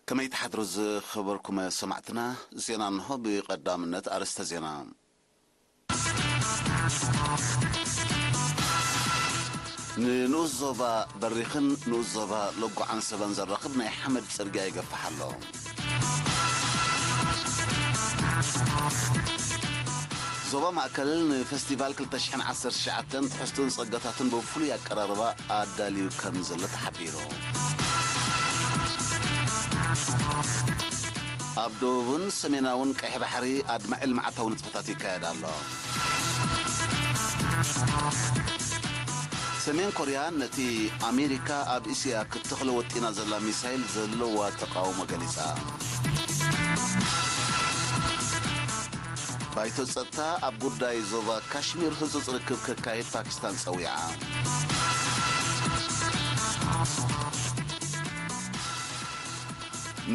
ከመይ ትሓድሩ ዝኸበርኩም ሰማዕትና? ዜና እንሆ። ብቐዳምነት ኣርእስተ ዜና። ንንኡስ ዞባ በሪኽን ንኡስ ዞባ ለጓዓን ሰባን ዘራኽብ ናይ ሓመድ ጽርግያ ይገፍሕ ኣሎ። ዞባ ማእከል ንፈስቲቫል ክልተ ሽሕን ዓሰርተ ትሽዓተን ትሕዝቶን ጸጋታትን ብፍሉይ ኣቀራርባ ኣዳልዩ ከም ዘሎ ተሓቢሩ። ኣብ ደቡብን ሰሜናውን ቀይሕ ባሕሪ ኣድማዒ ልምዓታዊ ንጥፈታት ይካየድ ኣሎ። ሰሜን ኮርያ ነቲ ኣሜሪካ ኣብ እስያ ክትተኽሎ ወጢና ዘላ ሚሳይል ዘለዋ ተቃውሞ ገሊጻ። ባይቶ ጸጥታ ኣብ ጉዳይ ዞባ ካሽሚር ህጹጽ ርክብ ከካይድ ፓኪስታን ጸዊዓ።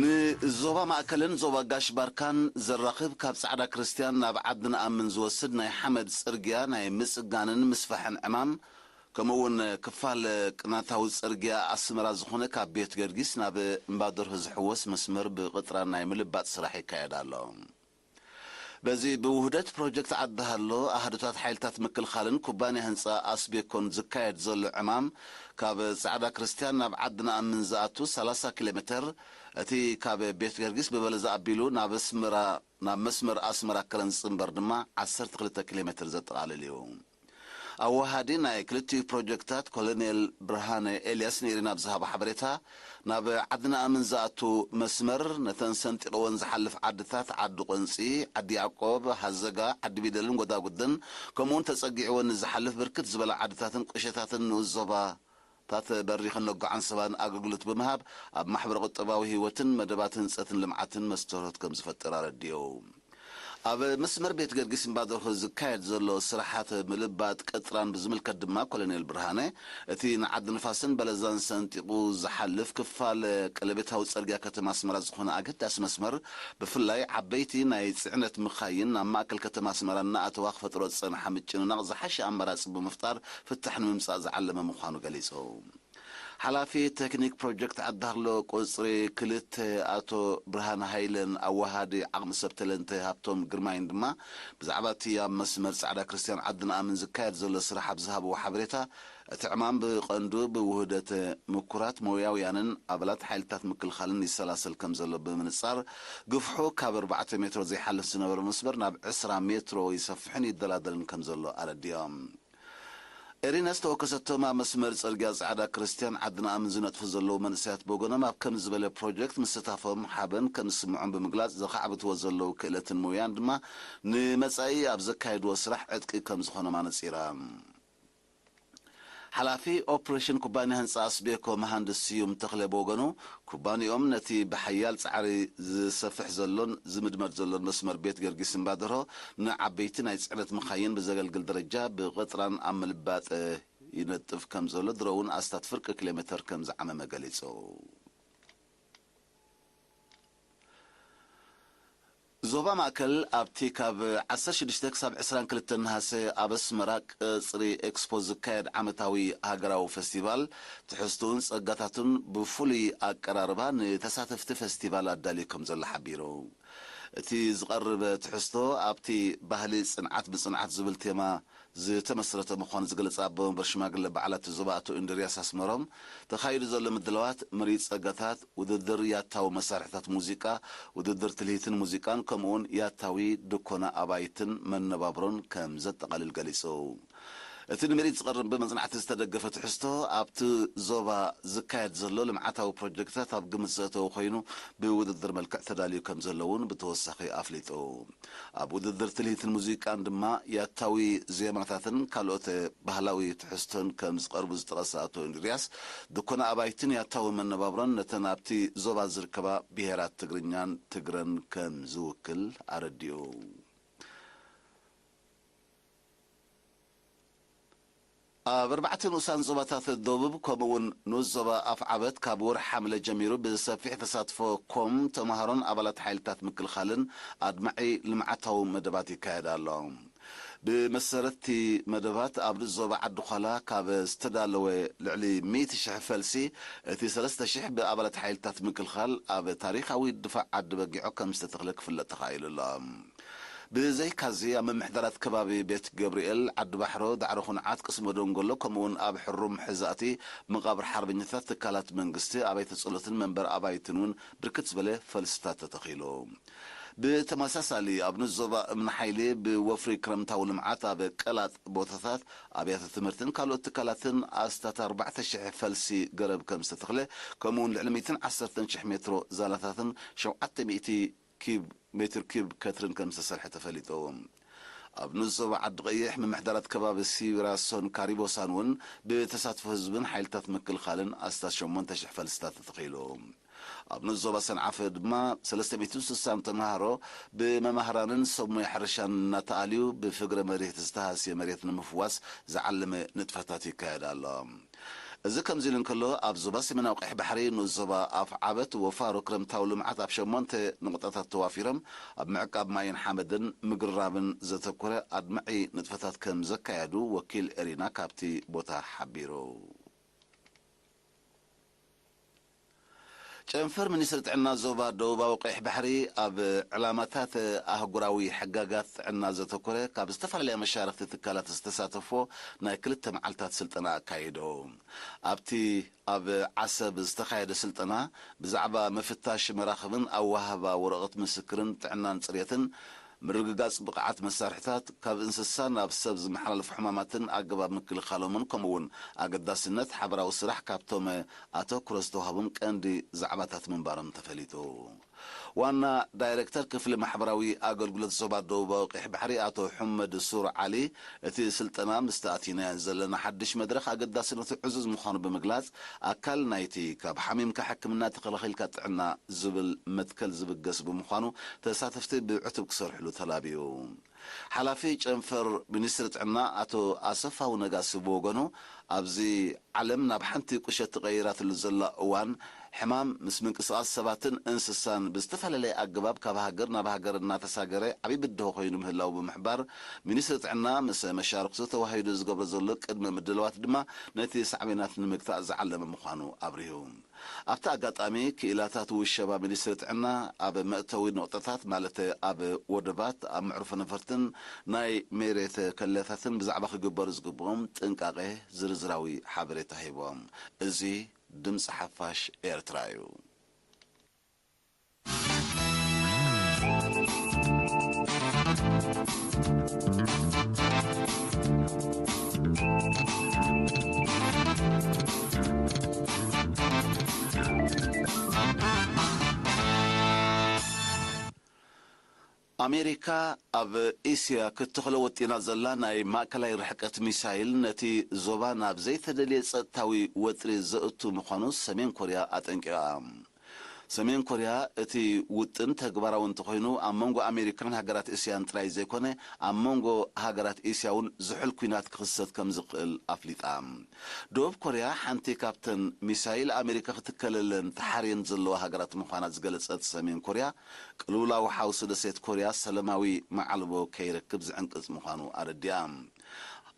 ንዞባ ማእከልን ዞባ ጋሽ ባርካን ዘራኽብ ካብ ጻዕዳ ክርስትያን ናብ ዓዲ ንኣምን ዝወስድ ናይ ሓመድ ጽርግያ ናይ ምጽጋንን ምስፋሕን ዕማም፣ ከምኡ እውን ክፋል ቅናታዊ ጽርግያ ኣስመራ ዝኾነ ካብ ቤት ገርጊስ ናብ እምባደርሆ ዝሕወስ መስመር ብቕጥራን ናይ ምልባጥ ስራሕ ይካየድ ኣሎ። በዚ ብውህደት ፕሮጀክት ዓዲ ሃሎ ኣሃዱታት ሓይልታት ምክልኻልን ኩባንያ ህንፃ ኣስቤኮን ዝካየድ ዘሎ ዕማም፣ ካብ ጻዕዳ ክርስትያን ናብ ዓዲ ንኣምን ዝኣቱ ሰላሳ ኪሎ ሜተር፣ እቲ ካብ ቤት ገርጊስ ብበለዛ ኣቢሉ ናብ ኣስመራ፣ ናብ መስመር ኣስመራ ከረን ዝጽንበር ድማ ዓሰርተ ክልተ ኪሎ ሜተር ዘጠቓልል እዩ። ኣወሃዲ ናይ ክልቲኡ ፕሮጀክታት ኮሎኔል ብርሃነ ኤልያስ ንኤሪና ኣብ ዝሃቦ ሓበሬታ፣ ናብ ዓዲ ንኣምን ዝኣቱ መስመር፣ ነተን ሰንጢቕወን ዝሓልፍ ዓድታት ዓዲ ቆንጺ፣ ዓዲ ያዕቆብ፣ ሃዘጋ፣ ዓዲ ቢደልን ጎዳጉድን፣ ከምኡውን ተጸጊዕወን ንዝሓልፍ ብርክት ዝበላ ዓድታትን ቁሸታትን ንኡስ ዞባታት በሪኽን ነጓዓን ሰባን ኣገልግሎት ብምሃብ፣ ኣብ ማሕበረ ቁጠባዊ ህይወትን መደባት ህንጸትን ልምዓትን መስተርሆት ከም ዝፈጥር ኣረዲኡ። ኣብ መስመር ቤት ገርጊስ እምባደርሆ ዝካየድ ዘሎ ስራሓት ምልባጥ ቅጥራን ብዝምልከት ድማ ኮሎኔል ብርሃነ፣ እቲ ንዓዲ ንፋስን በለዛን ሰንጢቑ ዝሓልፍ ክፋል ቀለቤታዊ ጽርግያ ከተማ ኣስመራ ዝኾነ ኣገዳሲ መስመር፣ ብፍላይ ዓበይቲ ናይ ጽዕነት መኻይን ናብ ማእከል ከተማ ኣስመራ እናኣተዋ ክፈጥሮ ዝጸንሓ ምጭንናቕ ዝሓሸ ኣማራጺ ብምፍጣር ፍታሕ ንምምጻእ ዝዓለመ ምዃኑ ገሊጹ። ሓላፊ ቴክኒክ ፕሮጀክት ዓዲ ሃሎ ቁጽሪ ክልተ ኣቶ ብርሃን ሃይለን ኣወሃዲ ዓቕሚ ሰብ ተለንተ ሃብቶም ግርማይን ድማ ብዛዕባ እቲ ኣብ መስመር ጻዕዳ ክርስትያን ዓዲ ንኣምን ዝካየድ ዘሎ ስራሕ ኣብ ዝሃብዎ ሓበሬታ፣ እቲ ዕማም ብቐንዱ ብውህደት ምኩራት ሞያውያንን ኣባላት ሓይልታት ምክልኻልን ይሰላሰል ከም ዘሎ ብምንጻር፣ ግፍሑ ካብ ኣርባዕተ ሜትሮ ዘይሓልፍ ዝነበረ መስመር ናብ ዕስራ ሜትሮ ይሰፍሕን ይደላደልን ከም ዘሎ ኣረዲኦም። ኤሪና ዝተወከሰቶም ኣብ መስመር ጽርግያ ጻዕዳ ክርስትያን ዓዲ ንኣምን ዝነጥፉ ዘለዉ መንእሰያት ብወገኖም፣ ኣብ ከምዚ ዝበለ ፕሮጀክት ምስታፎም ሓበን ከም ዝስምዖም ብምግላጽ፣ ዘኻዕብትዎ ዘለዉ ክእለትን ሞያን ድማ ንመጻኢ ኣብ ዘካየድዎ ስራሕ ዕጥቂ ከም ዝኾኖም ኣነጺራ። ሓላፊ ኦፕሬሽን ኩባንያ ህንጻ ኣስቤኮ መሃንድስ ስዩም ተኽለ ብወገኑ፣ ኩባንያኦም ነቲ ብሓያል ጻዕሪ ዝሰፍሕ ዘሎን ዝምድመድ ዘሎን መስመር ቤት ገርጊስ እምባደርሆ ንዓበይቲ ናይ ጽዕነት መኻይን ብዘገልግል ደረጃ ብቕጥራን ኣብ ምልባጥ ይነጥፍ ከም ዘሎ፣ ድሮ እውን ኣስታት ፍርቂ ኪሎ ሜተር ከም ዝዓመመ ገሊጹ። ዞባ ማእከል ኣብቲ ካብ ዓሰርተ ሽዱሽተ ክሳብ ዕስራን ክልተን ነሃሰ ኣብ ኣስመራ ቀጽሪ ኤክስፖ ዝካየድ ዓመታዊ ሃገራዊ ፈስቲቫል፣ ትሕዝቶኡን ጸጋታቱን ብፍሉይ ኣቀራርባ ንተሳተፍቲ ፈስቲቫል ኣዳልዩ ከም ዘሎ ሓቢሩ። እቲ ዝቐርብ ትሕዝቶ ኣብቲ ባህሊ ጽንዓት ብጽንዓት ዝብል ቴማ ዝተመስረተ ምዃኑ ዝገለጸ ኣቦ መንበር ሽማግለ በዓላት ዞባ ኣቶ እንድርያስ ኣስመሮም፣ ተኻይዱ ዘሎ ምድላዋት፣ ምርኢት ጸጋታት፣ ውድድር ያታዊ መሳርሕታት ሙዚቃ፣ ውድድር ትልሂትን ሙዚቃን፣ ከምኡውን ያታዊ ድኮና ኣባይትን መነባብሮን ከም ዘጠቓልል ገሊጹ። እቲ ንምርኢት ዝቐርብ ብመጽናዕቲ ዝተደገፈ ትሕዝቶ፣ ኣብቲ ዞባ ዝካየድ ዘሎ ልምዓታዊ ፕሮጀክትታት ኣብ ግምት ዘእተወ ኮይኑ፣ ብውድድር መልክዕ ተዳልዩ ከም ዘሎ እውን ብተወሳኺ ኣፍሊጡ። ኣብ ውድድር ትልሂትን ሙዚቃን ድማ ያታዊ ዜማታትን ካልኦት ባህላዊ ትሕዝቶን ከም ዝቐርቡ ዝጠቐሰ ኣቶ እንድርያስ፣ ድኮና ኣባይትን ያታዊ መነባብሮን ነተን ኣብቲ ዞባ ዝርከባ ብሄራት ትግርኛን ትግረን ከም ዝውክል ኣረዲኡ። ኣብ ኣርባዕተ ንኡሳን ዞባታት ደቡብ፣ ከምኡ'ውን ንኡስ ዞባ ኣፍዓበት፣ ካብ ወርሒ ሓምለ ጀሚሩ ብሰፊሕ ተሳትፎ ኮም ተማሃሮን ኣባላት ሓይልታት ምክልኻልን ኣድማዒ ልምዓታዊ መደባት ይካየድ ኣሎ። ብመሰረትቲ መደባት ኣብ ንዞባ ዓዲ ዃላ ካብ ዝተዳለወ ልዕሊ ሚእቲ ሽሕ ፈልሲ፣ እቲ ሰለስተ ሽሕ ብኣባላት ሓይልታት ምክልኻል ኣብ ታሪኻዊ ድፋዕ ዓዲ በጊዖ ከም ዝተተኽለ ክፍለጥ ተኻኢሉ ኣሎ። ብዘይካዚ ኣብ ምምሕዳራት ከባቢ ቤት ገብርኤል፣ ዓዲ ባሕሮ፣ ዳዕሮ ኩንዓት፣ ቅስመ ደንጎሎ ከምኡውን ኣብ ሕሩም ሕዛእቲ መቓብር ሓርበኛታት ትካላት መንግስቲ ኣብያተ ጸሎትን መንበር ኣባይትን እውን ብርክት ዝበለ ፈልስታት ተተኺሉ። ብተመሳሳሊ ኣብ ንዞባ እምኒ ሓይሊ ብወፍሪ ክረምታዊ ልምዓት ኣብ ቀላጥ ቦታታት ኣብያተ ትምህርትን ካልኦት ትካላትን ኣስታት ኣርባዕተ ሽሕ ፈልሲ ገረብ ከም ዝተተኽለ ከምኡውን ልዕሊ ሚእትን ዓሰርተን ሽሕ ሜትሮ ዛላታትን ሸውዓተ ሚእቲ ኪብ ሜትር ኪብ ከትርን ከም ዝተሰርሐ ተፈሊጡ። ኣብ ንዞባ ዓዲ ቀይሕ ምምሕዳራት ከባቢ ሲራሶን ካሪቦሳን እውን ብተሳትፎ ህዝብን ሓይልታት ምክልኻልን ኣስታት ሸሞንተ ሽሕ ፈልስታት ተተኺሉ። ኣብ ንዞባ ሰንዓፈ ድማ ሰለስተ ሚእትን ስሳን ተምሃሮ ብመማህራንን ሰብ ሞያ ሕርሻን እናተኣልዩ ብፍግረ መሬት ዝተሃስየ መሬት ንምፍዋስ ዝዓለመ ንጥፈታት ይካየድ ኣሎ። እዚ ከምዚ ኢሉ እንከሎ፣ ኣብ ዞባ ሰሜናዊ ቀይሕ ባሕሪ ንኡስ ዞባ ኣፍዓበት ወፋሮ ክረምታዊ ልምዓት ኣብ ሸሞንተ ንቑጣታት ተዋፊሮም ኣብ ምዕቃብ ማይን ሓመድን ምግርራብን ዘተኮረ ኣድማዒ ንጥፈታት ከም ዘካየዱ ወኪል ኤሪና ካብቲ ቦታ ሓቢሩ። ጨንፈር ሚኒስትሪ ጥዕና ዞባ ደቡባዊ ቀይሕ ባሕሪ ኣብ ዕላማታት ኣህጉራዊ ሕጋጋት ጥዕና ዘተኮረ ካብ ዝተፈላለያ መሻርኽቲ ትካላት ዝተሳተፎ ናይ ክልተ መዓልታት ስልጠና ኣካይዶ። ኣብቲ ኣብ ዓሰብ ዝተኻየደ ስልጠና ብዛዕባ ምፍታሽ መራኽብን ኣወሃህባ ወረቐት ምስክርን ጥዕናን ጽሬትን ምርግጋጽ ብቕዓት መሳርሕታት ካብ እንስሳ ናብ ሰብ ዝመሓላለፉ ሕማማትን ኣገባብ ምክልኻሎምን ከምኡ እውን ኣገዳስነት ሓበራዊ ስራሕ ካብቶም ኣተኩሮ ዝተዋህቦም ቀንዲ ዛዕባታት ምንባሮም ተፈሊጡ። ዋና ዳይሬክተር ክፍሊ ማሕበራዊ ኣገልግሎት ዞባ ደቡባዊ ቀይሕ ባሕሪ ኣቶ ሑመድ ሱር ዓሊ፣ እቲ ስልጠና ምስቲ ኣቲናዮ ዘለና ሓድሽ መድረኽ ኣገዳስነቱ ዕዙዝ ምዃኑ ብምግላጽ፣ ኣካል ናይቲ ካብ ሓሚምካ ሕክምና ተኸላኺልካ ጥዕና ዝብል መትከል ዝብገስ ብምዃኑ ተሳተፍቲ ብዕቱብ ክሰርሕሉ ተላብዩ። ሓላፊ ጨንፈር ሚኒስትሪ ጥዕና ኣቶ ኣሰፋው ነጋሲ ብወገኑ፣ ኣብዚ ዓለም ናብ ሓንቲ ቁሸት ተቐይራትሉ ዘላ እዋን፣ ሕማም ምስ ምንቅስቓስ ሰባትን እንስሳን ብዝተፈላለየ ኣገባብ ካብ ሃገር ናብ ሃገር እናተሳገረ ዓብዪ ብድሆ ኮይኑ ምህላው ብምሕባር፣ ሚኒስትሪ ጥዕና ምስ መሻርክቱ ተዋሂዱ ዝገብሮ ዘሎ ቅድመ ምድላዋት ድማ ነቲ ሳዕቤናት ንምግታእ ዝዓለመ ምዃኑ ኣብሪሁ። ኣብቲ ኣጋጣሚ፣ ክኢላታት ውሸባ ሚኒስትሪ ጥዕና ኣብ መእተዊ ነቑጣታት፣ ማለት ኣብ ወደባት፣ ኣብ መዕርፎ ነፈርትን ናይ መሬት ከለታትን ብዛዕባ ክግበሩ ዝግብኦም ጥንቃቄ ዝርዝራዊ ሓበሬታ ሂቦም። እዚ ድምፂ ሓፋሽ ኤርትራ እዩ። ኣሜሪካ ኣብ እስያ ክትተኽሎ ወጢና ዘላ ናይ ማእከላይ ርሕቀት ሚሳይል፣ ነቲ ዞባ ናብ ዘይተደልየ ጸጥታዊ ወጥሪ ዘእቱ ምዃኑ ሰሜን ኮርያ ኣጠንቂቓ። ሰሜን ኮርያ፣ እቲ ውጥን ተግባራዊ እንተኾይኑ፣ ኣብ መንጎ ኣሜሪካን ሃገራት እስያን ጥራይ ዘይኮነ፣ ኣብ መንጎ ሃገራት እስያ እውን ዝሑል ኲናት ክኽሰት ከም ዝኽእል ኣፍሊጣ። ደቡብ ኮርያ፣ ሓንቲ ካብተን ሚሳይል ኣሜሪካ ክትከለለን ተሓርየን ዘለዋ ሃገራት ምዃና ዝገለጸት ሰሜን ኮርያ፣ ቅልውላው ሓውሲ ደሴት ኮርያ ሰላማዊ መዓልቦ ከይረክብ ዝዕንቅጽ ምዃኑ ኣረዲኣ።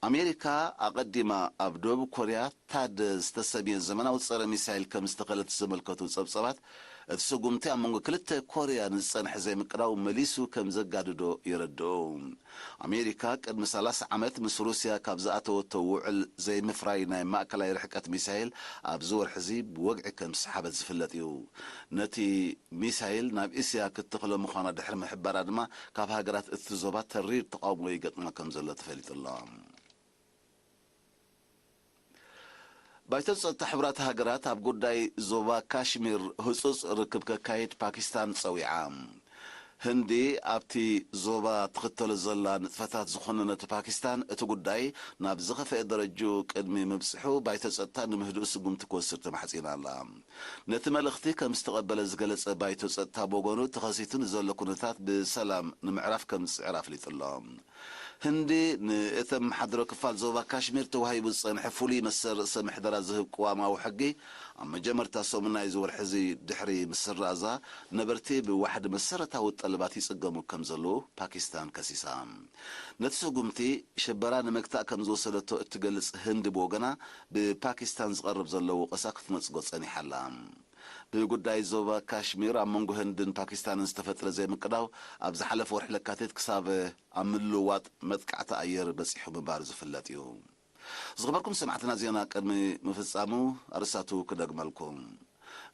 ኣሜሪካ ኣቐዲማ ኣብ ደቡብ ኮርያ ታድ ዝተሰምየ ዘመናዊ ጸረ ሚሳይል ከም ዝተኸለት ዘመልከቱ ጸብጸባት፣ እቲ ስጉምቲ ኣብ መንጎ ክልተ ኮርያ ንዝጸንሐ ዘይምቅዳው መሊሱ ከም ዘጋድዶ የረድኡ። ኣሜሪካ ቅድሚ ሰላሳ ዓመት ምስ ሩስያ ካብ ዝኣተወቶ ውዕል ዘይምፍራይ ናይ ማእከላይ ርሕቀት ሚሳይል ኣብዚ ወርሒ እዚ ብወግዒ ከም ዝሰሓበት ዝፍለጥ እዩ። ነቲ ሚሳይል ናብ እስያ ክትተኽሎ ምዃና ድሕሪ ምሕባራ ድማ፣ ካብ ሃገራት እቲ ዞባ ተሪር ተቓውሞ ይገጥማ ከም ዘሎ ተፈሊጡ ኣሎ። ባይቶ ጸጥታ ሕቡራት ሃገራት ኣብ ጉዳይ ዞባ ካሽሚር ህጹጽ ርክብ ከካይድ ፓኪስታን ጸዊዓ። ህንዲ ኣብቲ ዞባ ትኽተሎ ዘላ ንጥፈታት ዝኾነነቱ ፓኪስታን፣ እቲ ጉዳይ ናብ ዝኸፍአ ደረጅኡ ቅድሚ ምብጽሑ፣ ባይቶ ጸጥታ ንምህድኡ ስጉምቲ ክወስድ ተማሕጺና ኣላ። ነቲ መልእኽቲ ከም ዝተቐበለ ዝገለጸ ባይቶ ጸጥታ ብወገኑ፣ ተኸሲቱ ንዘሎ ኩነታት ብሰላም ንምዕራፍ ከም ዝጽዕር ኣፍሊጡ ኣሎ። ህንዲ ንእተመሓድሮ ክፋል ዞባ ካሽሚር ተዋሂቡ ዝጸንሐ ፍሉይ መሰል ርእሰ ምሕደራ ዝህብ ቅዋማዊ ሕጊ ኣብ መጀመርታ ሰሙን ናይዚ ወርሒ እዚ ድሕሪ ምስራዛ፣ ነበርቲ ብዋሕዲ መሰረታዊ ጠለባት ይጽገሙ ከም ዘለዉ ፓኪስታን ከሲሳ። ነቲ ስጉምቲ ሽበራ ንምግታእ ከም ዝወሰደቶ እትገልጽ ህንዲ ብወገና፣ ብፓኪስታን ዝቐርብ ዘሎ ወቐሳ ክትነጽጎ ጸኒሓ ኣላ። ብጉዳይ ዞባ ካሽሚር ኣብ መንጎ ህንድን ፓኪስታንን ዝተፈጥረ ዘይምቅዳው፣ ኣብ ዝሓለፈ ወርሒ ለካቲት ክሳብ ኣብ ምልውዋጥ መጥቃዕቲ ኣየር በጺሑ ምንባሩ ዝፍለጥ እዩ። ዝኸበርኩም ሰማዕትና፣ ዜና ቅድሚ ምፍጻሙ ኣርእስታቱ ክደግመልኩም።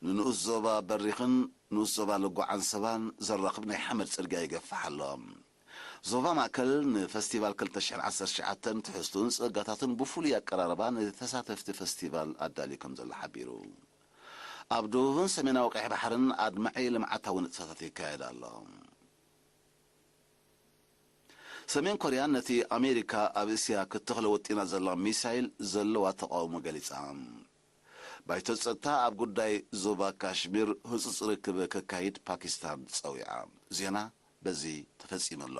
ንንኡስ ዞባ በሪኽን ንኡስ ዞባ ልጓ ዓንሰባን ዘራኽብ ናይ ሓመድ ጽርግያ ይገፍሕ ኣሎ። ዞባ ማእከል ንፈስቲቫል ክልተ ሽሕን ዓሰርተ ትሽዓተን ትሕዝቱን ጸጋታቱን ብፍሉይ ኣቀራርባ ንተሳተፍቲ ፈስቲቫል ኣዳልዩ ከም ዘሎ ሓቢሩ። ኣብ ደቡብን ሰሜናዊ ቀይሕ ባሕርን ኣድማዒ ልምዓታዊ ንጥፈታት ይካየድ ኣሎ። ሰሜን ኮርያ ነቲ ኣሜሪካ ኣብ እስያ ክትተኽሎ ወጢና ዘላ ሚሳይል ዘለዋ ተቓውሞ ገሊጻ። ባይቶ ጸጥታ ኣብ ጉዳይ ዞባ ካሽሚር ህጹጽ ርክብ ከካይድ ፓኪስታን ጸዊዓ። ዜና በዚ ተፈጺሙ ኣሎ።